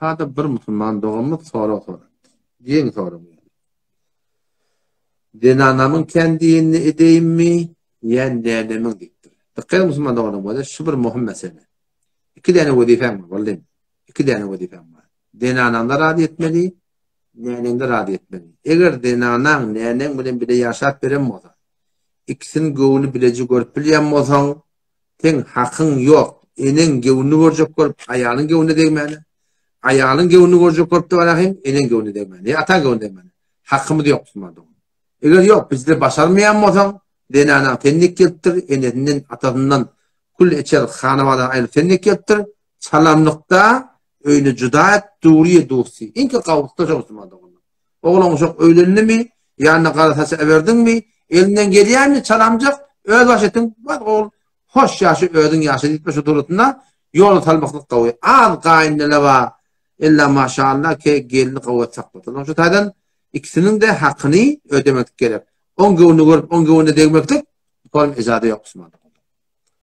Sada bir musulman doganymyz sorag sorapdyr. Diýen sorag. Zenanamyň kän diýenini edeýinmi ýa nänemiň diýipdir. Dykgat ediň musulman doganlarym bolsa şu bir möhüm mesele. Iki däne wezipäň bar, wallym. Iki däne wezipäň bar. Zenanaňda razy etmeli, näneňde razy etmeli. Eger zenanaň näneň bilen bile ýaşap beren bolsa, ikisiniň göwnüni bileje görüp bilýän bolsaň, Seň hakyň ýok, eneň göwnüni görjek bolup aýalyň göwnüne degmäne, aýalyň göwnüni görjek bolup da barahym eneň göwnüne degmäne, ýa ataň göwnüne degmäne. Hakymyz ýok musulman dogan. Eger ýok, bizde başarmaýan bolsaň, zenanaň sen dek gelipdir, enesinden, atasyndan kül içer hanabadan aýrylyp sen dek gelipdir, çalamlykda öýüni juda et, dury dusy. Iňki gawusda şo musulman doganlar. Oglan uşak öýlendimi, ýanyna gara saç äberdiňmi, elinden gelýärmi çalamjak, öz baş etiň, bar ogul, hoş ýaşa, özüň ýaşa diýip şu duratynda ýola salmaklyk gowy. Az gaýynene bar, ella maşallah ke gelni gowy et sakladylar. Şu taýdan ikisiniň-de hakyny ödemeklik gerek. Oň göwnüni görüp, oň göwnüne degmeklik, bu ejada ýok musulman.